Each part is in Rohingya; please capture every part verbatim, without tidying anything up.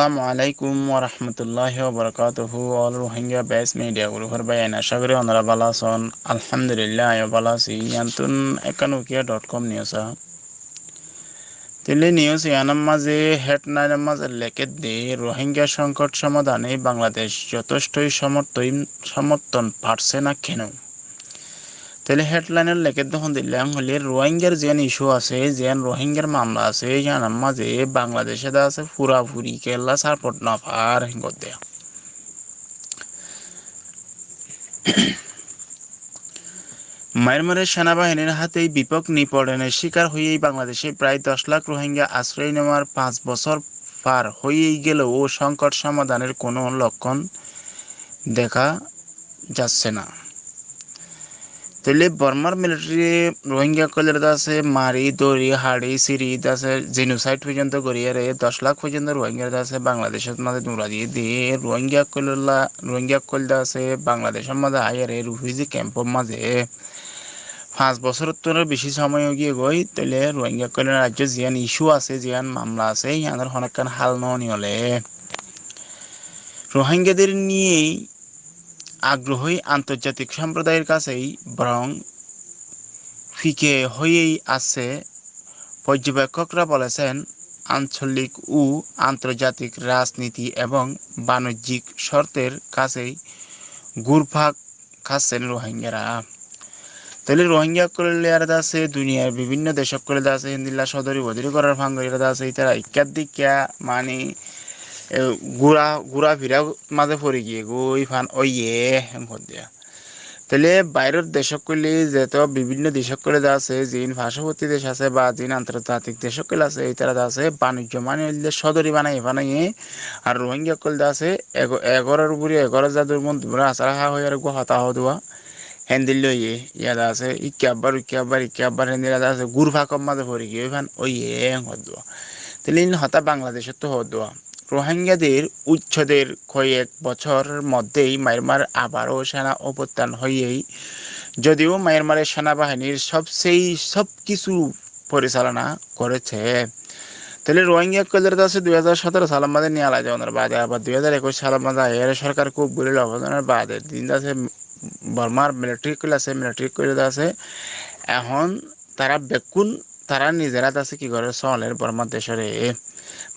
Assalamu alaikum warahmatulláhi wabarakátuhu. All Rohingya Best Media Group or bái, añá acá gorí onora bála asón. Alhamdulillah, añí ó bála así. Yíantún ekkan ukiya dot com news a. Tóile news yíanor mazé headline or mazé lekédde, Rohingya sóngkot somadane Bangladec zothéstoi somortoi-, somorton farsé na keno? Tóile headline ot lekédde hondilla hoilé, Rohingyar ziyán issue asé, ziyán Rohingyar mamla asé, yíanor mazé Bangladece de asé furafuri kiyólla support no far, héen goddé. Mayanmarer senabahinir háte bipok nipoçonor cíkar óiye Bangladece pray doc lak Rohingya asroy nebar fañs bosór far óiye geleó sóngkot somadanor konó lokkón deká zassé na. Tóile Bormar militari Rohingya ókkolore de asé mari, dóri, haçi, siri de asé genocide foijjonto goríyeré doc lak foijjonto Rohingya de asé Bangladecot mazé duñrai diyé de. Rohingya ókkolor la-, Rohingya ókkol de asé Bangladecor mazé aiyeré refugee camp or mazé fañs bosórottún beci somoi ói giyé goi. Tóile Rohingya ókkolor raijjot ziyán issue asé, ziyán mamla asé, yíanor honó ekkán hál no niyolé. Rohingyader niye agrohí antorjatik somprodayor kacé borong fike óiye asé. Porjobekkokra bolesén, ancolik ó antorjatik rajniti ebong banijjik cortor kacé gúrfak hássé Rohingyara. Tóile Rohingya ókkol loi ar de asé duniyar bibinno dec ókkol de asé héndilla sodori bodori gorar fán gorí de asé, ítara ikká dikká mani, e, gura, gura fira mazé fori giyé goi fán óiye, héen hoddé. Tóile bairor dec ókkol, zeto bibinno dec ókkol de asé, zin facobotti dec asé ba zin antorjatik dec ókkol asé, ítara de asé banijjo mani óilde sodori banaiye banaiye, ar Rohingya ókkol de asé ego-, egoror uore egoror zadur mon dubra asara há hoiyar gua hotá hoó dua. Héndilla óiye, yá de asé, ikká abbar, ikká abbar, ikká abbar, héndilla de asé, gúrfakor mazé fori giyé fán óiye, héen hoó dua. Tóile ín hotá Bangladecottu hoó dua. Rohingyader ucceder koyek bosóror moddéi Mayanmar abaró sena óbottan óiye, zodiyo Mayanmarer senabahinir sóbsei sób kissú foricalona gorése. Tóile Rohingya ókkolore de asé dui házar sótoro salor mazé niyalai zonor baade abar dui házar ekuic salor mazé aiyeré sorkar kúb gorí lobozonor baade din de asé Bormar militari ókkol asé, militari ókkol de asé ehón tará bekkún tará nizera de asé ki gorér, soler Bormar decóre.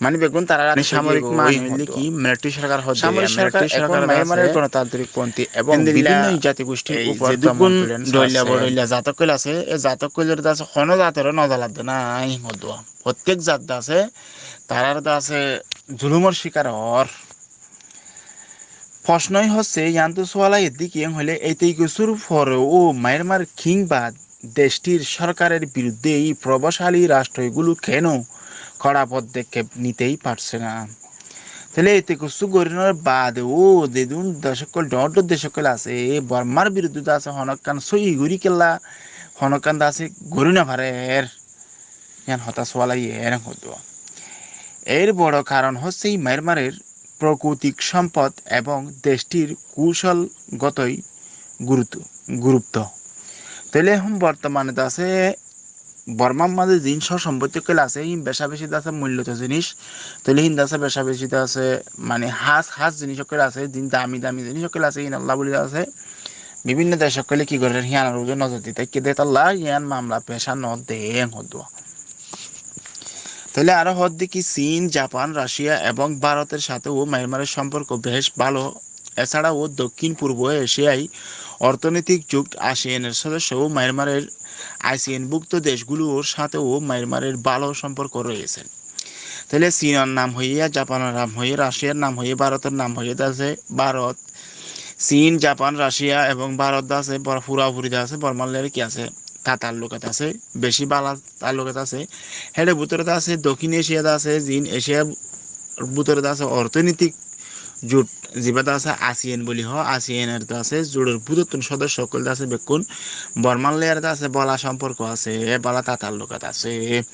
Mani bekkún tará samorik mani óile ki militari sorkar hoó de, samorik sorkar militari sorkar ehón de Mayanmarer asé gonotantrik ponti ebong héndilla bibinno jati gustir ei upor ze dukkun dóilla boroilla zat ókkol asé, e zat ókkolore de asé honó zatore no zaladde nai hoó dua. Fottek zat de asé, tarar de asé zulumor cíkar ór. Fosnoi hossé, yíantu suwal aiyér de ki hoilé, éte kissúr foreo Mayanmar kinba dectir sorkarer biruddé ei probabcali rastro egulú keno kora podokkep nitei farsé na? Tóile éte kissú gorinor baadeo zedún dec ókkol, dhoóñr dhoóñr dec ókkol asé, Bormar biruddé de asé honókkan sóiyi gorí kiyólla honókkan de asé gorí no farer. Yían hotá suwal aiyér hoddúa. Ér boro karon hossé Mayanmarer prokutik sompod ebong dectir kucol gotoi gurutto, gurutto. Tóile ehón bortomane de asé Bormar mazé zin só sompotti ókkol asé, ín beca beci de asé muilloto zinis. Tóile hín de asé beca beci de asé, mani, hás hás zinis ókkol asé, zin dami dami zinis ókkol asé, hínolla buli de asé bibinno dec ókkole ki gorer, híyanor uore nozor di táikke de, étalla híyan mamla feca no de hoddúa. Tóile aró hoódde ki Cin, Japan, Racia ebong Bárotor satéo Mayanmarer somporko bec bála. Esáçao Dokkin Purbo Eciyai Ortonoitik Jut, ASEAN, or sodosso Mayanmarer ASEAN bukto decgulor satéo Mayanmarer bála somporko roiyesé. Tóile Cinor nam hoiye, Japanor nam hoiye, Raciar nam hoiye, Bárotor nam hoiye de asé Bárot. Cin, Japan, Racia ebong Bárot de asé, bor-, furafuri de asé, Bormar loi ki asé, ta-, taallukat asé, beci bála taallukat asé. Héçe bútore de asé Dokkin Eciya de asé, zin Eciya bútore de asé Ortonoitik Jut, zibá de asé ASEAN buli hoó, ASEAN or de asé jutor bútottún sodosso ókkol de asé bekkún Bormar loi de asé bála somporko asé, bála ta-, taallukat asé.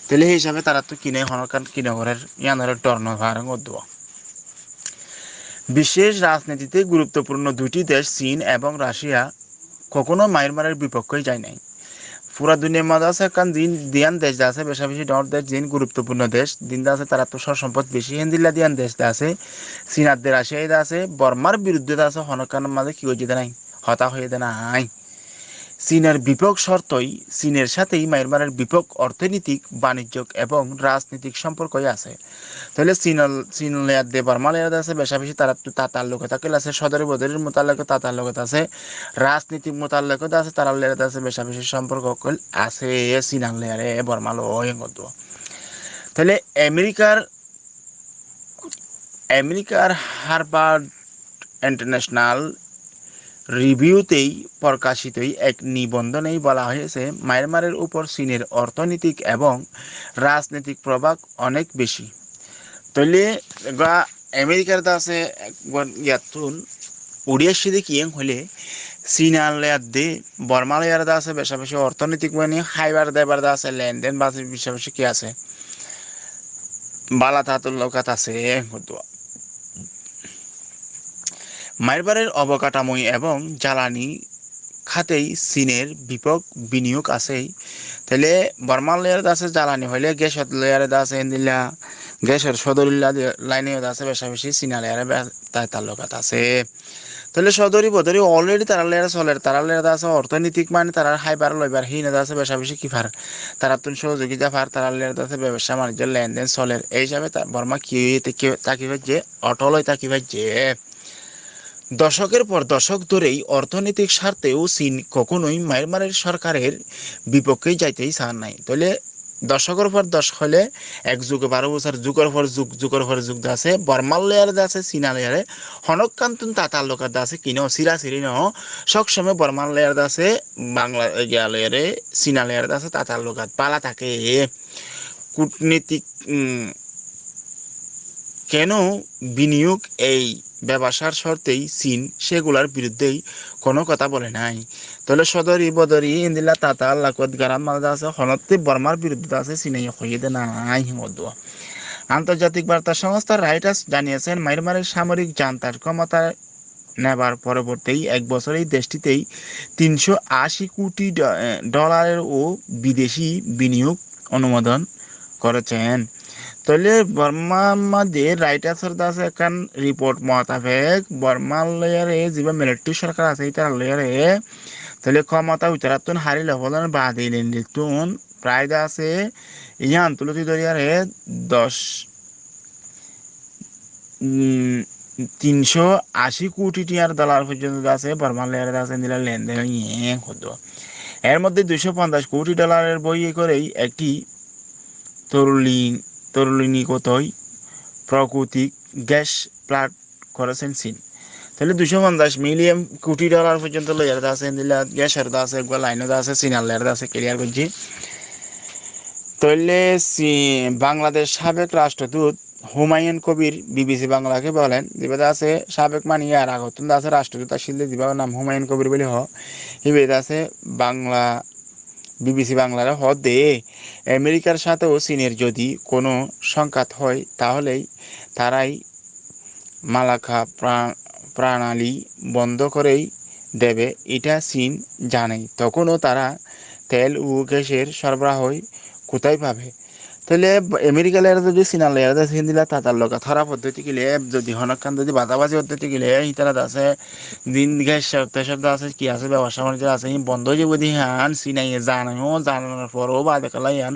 Tóile hé hísafe taráttu kine honókkan kine gorer, yíanore dor no fare hoddúa. Bicec rajnitite guruttopurno duiti dec Cin ebong Racia kokono Mayanmarer bipokké zai nai. Fura duniyar mazé asé ekkán zin diyan dec de asé, beca beci dhoóñr dec, zin guruttopurno dec, zin de asé tarattú sor sompot beci, héndilla diyan dec de asé, Sinar de Raciya de asé, Bormar biruddé de asé, honókkanor mazé ki goijjé de nái, hotá hoiyé de nái. Sinor bipok cortoi, Sinor cáte Mayanmarer bipok ortónitik, banijjok ebong rajnitik somporko asé. Tóile Sinol-, Sinor loiyar de Bormar loiyar de asé, beca beci tarattú ta-, taallukat ókkol asé, sodori bodorir mutallek ta-, taallukat asé, rajnitik mutallek de asé, tarar loiyar de asé, beca beci somporko ókkol asé, Sinor loiyar e Bormar loi engoddua. Tóile Amerikar, Amerikar Harvard International Review-তেই প্রকাশিত এক নিবন্ধনেই বলা হয়েছে, মায়ানমারের উপর চীনের অর্থনৈতিক এবং রাজনৈতিক প্রভাব অনেক বেশি। Tóile gua Amerikar de asé, gua iyattún uri aiccé de kiyén hoilé, Sinar loiyar de, Bormar loiyar de asé, beca beci ortónitik mani háibar daibar de asé, lenden ba beca beci ki asé, bála taallukat asé, engoddua. মায়ানমারের অবকাঠামো এবং জ্বালানি খাতেই চীনের ব্যাপক বিনিয়োগ আছে। Tóile Bormar loiyar de asé jalani hoilé, gas or loiyar de asé héndilla, gas or sodori la-, laine de asé beca beci Sinor loiyar e be-, ta-, taallukat asé. Tóile sodori bodori already tarar loiyar soler, tarar loiyar de asé ortónitik mani tarar háibar loibar hín de asé beca beci ki far, tarattún sohojogita far, tarar loiyar de asé bebsa banijjo lenden soler. Ei hísabe ta-, Borma ki ói te-, ki-, táki faijje, otol ói táki faijje. দশকের পর দশক ধরেই অর্থনৈতিক স্বার্থেও চীন কখনোই মায়ানমারের সরকারের বিপক্ষে যাইতেই চান নাই। Tóile docókor for docók hoilé ek zug baro bosór, zugor for zug, zugor for zug de asé, Bormar loiyar de asé, Sinor loiyar e, honókkanttún ta-, taallukat de asé, ki no, sirasiri no, sob somoi Bormar loiyar de asé, Bangla, giya loiyar e, Sinor loiyar de asé, ta-, taallukat bála táke. কূটনীতিক, উম, কেন বিনিয়োগ এই ব্যবসার শর্তেই চীন সেগুলোর বিরুদ্ধেই কোনো কথা বলে নাই। Tóile sodori bodori héndilla ta-, taallukat garam mazé de asé, honótte Bormar biruddé de asé, Sine hoiyé de nái, engoddua. আন্তর্জাতিক বার্তা সংস্থা রয়টার্স জানিয়েছেন, মায়ানমারের সামরিক জান্তার ক্ষমতা নেবার পরবর্তী এক বছরেই দেশটিতেই তিনশো আশি কোটি ড-, এ, ডলারেরও বিদেশি বিনিয়োগ অনুমোদন করেছেন। Tóile Bormar mazé Raitas or de asé ekkán report mutabek, Bormar loiyar e ziba military sorkar asé, ítarar loiyar e, tóile khomota uitarattún hári loibolla bade lendittún prai de asé, yián tuloti dóri are doc উম, তিনশো আশি কোটি টিয়ার ডলার পর্যন্ত আছে, বর্মার লেয়ারে আছে, এন্দিলা লেনদেন অইয়ে কত। এর মধ্যে দুইশো পঞ্চাশ কোটি ডলারের বই করেই একটি তরুণী, তরুণী কতই প্রাকৃতিক গ্যাস প্লাট করেছেন চীন। Tóile দুইশো পঞ্চাশ মিলিয়ন কোটি ডলার পর্যন্ত লইয়ার আছে, এন্দিলা গ্যাসের দা আছে, এগুলা লাইনও দা আছে, চীনার লেয়ার দা আছে, ক্লিয়ার করছি। Tóile si-, Bangladesh সাবেক রাষ্ট্রদূত হুমায়ুন কবির বিবিসি বাংলাকে বলেন, যেবাদে আছে সাবেক মানে ইয়ার আগত আছে রাষ্ট্রদূত আসিল, যেবার নাম হুমায়ুন কবির বলে হ, হিবেদে আছে বাংলা, বিবিসি বাংলার হ দে, আমেরিকার সাথেও চীনের যদি কোনো সংঘাত হয়, তাহলেই তারাই মালাখা প্রা-, প্রণালী বন্ধ করেই দেবে, এটা চীন জানে। তখনও তারা তেল ও গ্যাসের সরবরাহ কোথায় পাবে? Tóile Amerika layar de, Sina layar de, sindila tatar loge tara poddoti gile, zodi honokkan zodi bazabazi poddoti gile, hitara de ase, din gas shab, teshab de ase, ki ase, bebosa banijjo ase, in bondo oi jaibo de han, Sina ye zane o, zanar poro bade kala yan,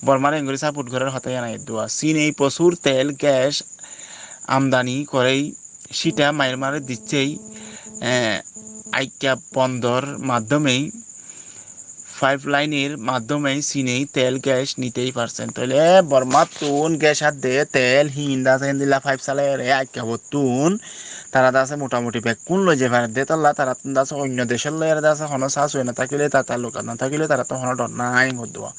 Bormare engori support gorer hotá yan aiddo. Sina ye prosur tel, gas, আমদানি করেই সেটা মায়ানমারে দিচ্ছেই, এ, আইক্কা বন্দর মাধ্যমেই, পাইপলাইনের মাধ্যমেই চীনেই তেল গ্যাস নিতেই পারছেন। Tóile Bormattún gas adde, tel, hin de ase, endilla paip salai ere, aikka bottún, tara de ase motamuti bekkún loi jai fare de, tolla tarattún de ase oinno decor loi ere de ase, hono sas oi no takile, ta tallukat no takile, tarattún hono dor nai, hoddua।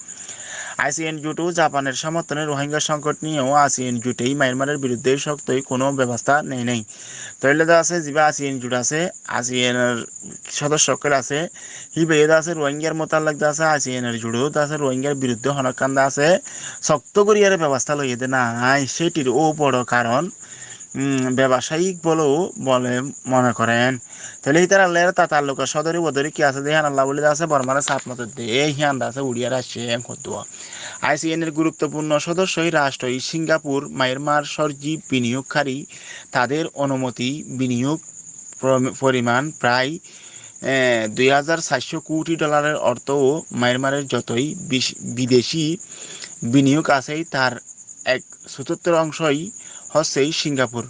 ICN জোটও জাপানের সমর্থনে রোহিঙ্গা সংকট নিয়েও আইসিএন জোটেই মায়ানমারের বিরুদ্ধে শক্তই কোনো ব্যবস্থা নেই, নেই। Tóile de ase, ziba ICN জোট ase, ICN or sodosyo okkol ase, hibe de ase, Rohingyar mutallek de ase, ICN or জোট de ase, Rohingyar biruddhe honokkan de ase, sokto gori ere bebosta loiye de nai, setir o boro karon, উম, ব্যবসায়িক বলেও বলে মনে করেন। Tóile ítarar lói ar tatalluk sódori bodori ki asé de híyan olla bóli de asé Bormare saf no de, híyan de asé uçí ar aiccé en hoddúa. ICN এর গুরুত্বপূর্ণ সদস্যই রাষ্ট্রই Singapore, Myanmar সরজি বিনিয়োগকারী, তাদের অনুমতি বিনিয়োগ প্র-, পরিমাণ প্রায়, এ, দুই হাজার চারশো কোটি ডলারের অর্থ ও মায়ানমারের যতই বিশ-, বিদেশি বিনিয়োগ আছে তার এক চতুর্থাংশই হচ্ছে Singapore.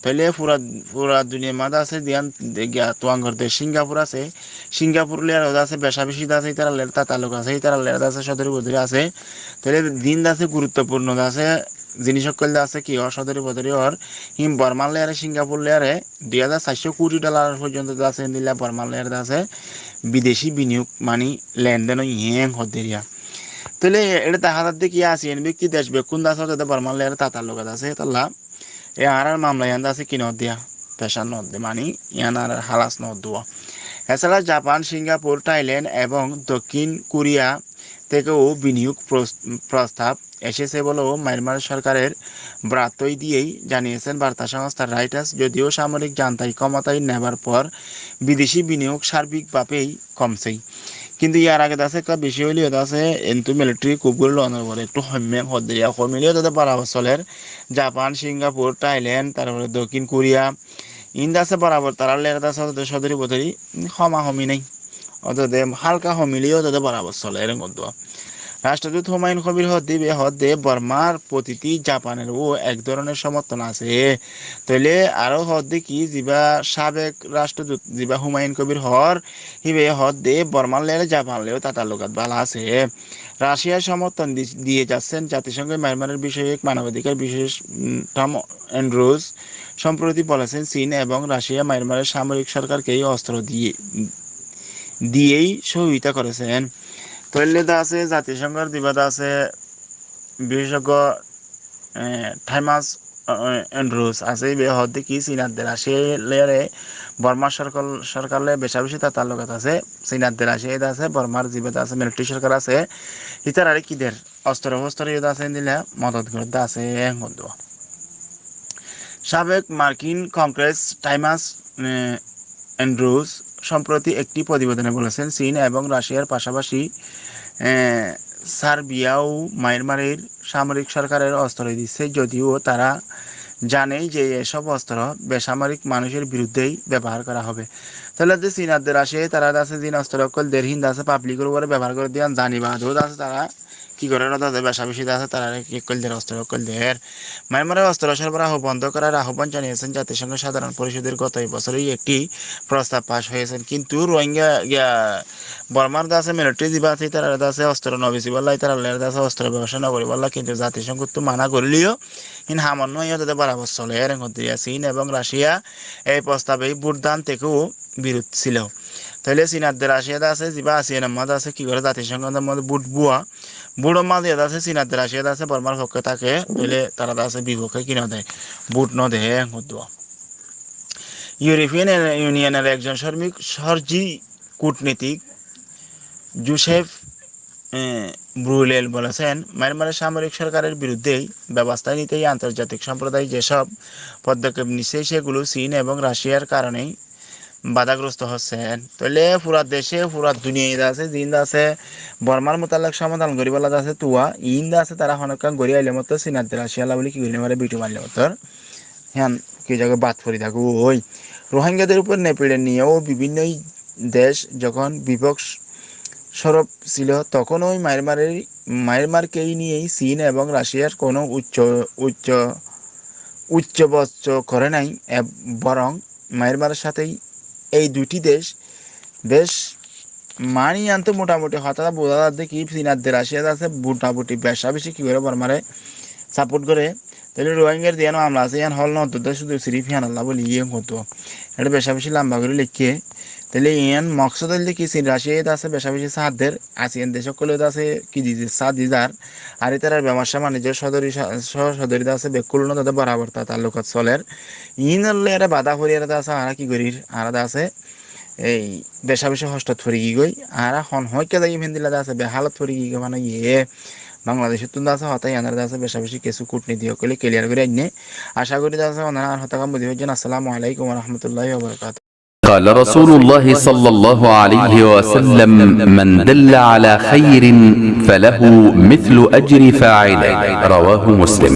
Tóile fura, fura duniyar mazé asé diyan de giya tuangor de Singapur asé, Singapur lói ar de asé beca beci de asé ítarar lói ar tatalluk asé, ítarar lói ar de asé sódori bodori asé. Tóile din de asé guruttopurno de asé jinis ókkol de asé ki ór sódori bodori ór, hín Bormar lói ar Singapur lói ar dui hajar saircó koti dolar foijjonto de asé endilla Bormar lói ar de asé bideci biniyog mani lenden óiye en hoddé riya. Tóile eçé dahá zadde ki asé en bikti dec bekkún de asé ódde Bormar lói ar tatalluk asé, tolla e añárar mamla iyan de asé ki no diya, pressure no de, mani iyan añárar halas no duwa. এছাড়া Japan, Singapore, Thailand এবং দক্ষিণ কোরিয়া থেকেও বিনিয়োগ প্রস-, প্রস্তাব এসেছে বলেও মায়ানমার সরকারের বরাত দিয়েই জানিয়েছেন বার্তা সংস্থা রয়টার্স। যদিও সামরিক জান্তাই ক্ষমতায় নেবার পর বিদেশি বিনিয়োগ সার্বিকভাবেই কমছেই। কিন্তু ইয়ার আগে de asé ekka beci óileyo de asé entu military coup gorí lonor fore ekku homme hoddé riya, homileo de asé borabor soler। Japan, Singapore, Thailand, tarfore দক্ষিণ Korea, in de asé borabor tarar lói ar de asé ódde sódori bodori homa homi nai. Ódde halka homileo de asé borabor soler en hoddúa. রাষ্ট্রদূত হুমায়ুন Kabir hoddé, íba hoddé Bormar protiti Japanor ó ek dóronor somorton asé. Tóile aró hoddé ki ziba sabek rastrodut ziba Humayun Kobir hoór, híba hoddé Bormar lói ar Japan lói ó tatalluk bála asé. রাশিয়ার সমর্থন দি-, দিয়ে যাচ্ছেন জাতিসংঘে মায়ানমারের বিষয়ক মানবাধিকার বিশেষ, উম, Tom Andrews সম্প্রতি বলেছেন, চীন এবং রাশিয়া মায়ানমারের সামরিক সরকারকে এই অস্ত্র দিয়ে, দিয়েই সহযোগিতা করেছেন। Tóile de asé zatisonghor ziba de asé bicesoggó, e, Thomas, e, Andrews asé, íba hoddé ki Cín ar de Racia lói ar Bormar sorkar, sorkar lói beca beci tatalluk asé. Cín ar de Racia de asé Bormar ziba de asé military sorkar asé, ítarare ki der, ostro fostro de asé endilla modot gorer de asé en hoddúa. সাবেক মার্কিন কংগ্রেস থামাস, এ, অ্যান্ড্রুজ সম্প্রতি একটি প্রতিবেদনে বলেছেন, চীন এবং রাশিয়ার পাশাপাশি, এ, সার্বিয়াও মায়ানমারের সামরিক সরকারের অস্ত্র দিচ্ছে, যদিও তারা জানে যে এসব অস্ত্র বেসামরিক মানুষের বিরুদ্ধেই ব্যবহার করা হবে। Tóile de Cín ar de Racia tara de asé zin ostro ókkol der hín de asé public or uore bebohar gorer de yián zani bade ó de asé tara ki gorer, ódde beca beci de asé tarare ki ókkol der, ostro ókkol der. মায়ানমারে অস্ত্র সরবরাহ বন্ধ করার আহ্বান জানিয়েছেন জাতিসংঘ সাধারণ পরিষদের গত বছরই একটি প্রস্তাব পাস হয়েছে। কিন্তু রোহিঙ্গা, ইয়া, Bormar de asé military ziba asé, ítarare de asé ostro no beci bolla, ítarar lói ar de asé ostro bebohar no gori bolla, kintu zatisonghottu mana gorileo hín ham no óiye de borabor soler en hoddé riya. চীন এবং রাশিয়া এই প্রস্তাবে ভোট দান থেকেও বিরত ছিল। Tóile Cín ar de Racia de asé ziba asé en mazé de asé ki gore zatisonghor mazé bút bua, bút or mazé de asé Cín ar de Racia de asé Bormar fokke táke, tóile tara de asé bifokke ki no de, bút no de en hoddúa. European ইউনিয়নের একজন সামরিক, সার্জি কূটনীতিক জোসেফ, এ, ব্রুলেল বলেছেন, মায়ানমারের সামরিক সরকারের বিরুদ্ধেই ব্যবস্থা নিতেই আন্তর্জাতিক সম্প্রদায় যেসব পদক্ষেপ নিচ্ছে, সেগুলো চীন এবং রাশিয়ার কারণেই বাধাগ্রস্ত হচ্ছেন। Tóile fura dece, fura duniyai de asé, zin de asé Bormar mutallak somadhan gori bolla de asé, tua in de asé tara honokkan gori aile mottor Cín ar de Racia olla bóli ki gori no fare, bitu marile mottor. Híyan ki jaga bad fori táke ói. রোহিঙ্গাদের উপর নিপীড়ন নিয়েও বিভিন্ন দেশ যখন বিপক্ষ সরব ছিল, তখনই মায়ানমারের, মায়ানমারকে নিয়েই চীন এবং রাশিয়ার কোনো উচ্চ, উচ্চ, উচ্চবচ্চ করে নাই, এব-, বরং মায়ানমারের সাথেই এই দুটি দেশ বেশ Mani, iyan to motamuti hotá buzá zadde ki, Cín ar de Racia de asé motamuti beca beci ki gore, Bormare support gore. Tóile Rohingyar de yián mamla asé, yián hól no dódde, cúdu sirif yián olla bóli yián hoddúa. Eçé beca beci lamba gori leikké. Tóile yián moksod óilde ki, Cín Racia de asé beca beci sát der, ASEAN dec ókkole de asé ki di, sát di zar. Ar ítarar bebohar banijjo sodori, so-, sodori de asé bekkún lói de borabor tatalluk soler. Iín lói ar bada fori ar de asé, añára ki gorir, añára de asé ei beca beci hostot fori giyói, añára hon hoikka zaiyum héndilla de asé, behalot fori giyói, mane iye, Bangladecóttun de asé hotá, iyanor de asé becabeci kessú kutniti ókkole kiliyar gorí ainné. Acá gorí de asé onora añár hotágan buzí faijjón. Assalamu alaikum wa rahmatullahi wa barakatuhu. قال رسول الله صلى الله عليه وسلم: من دل على خير فله مثل أجر فاعله. رواه مسلم.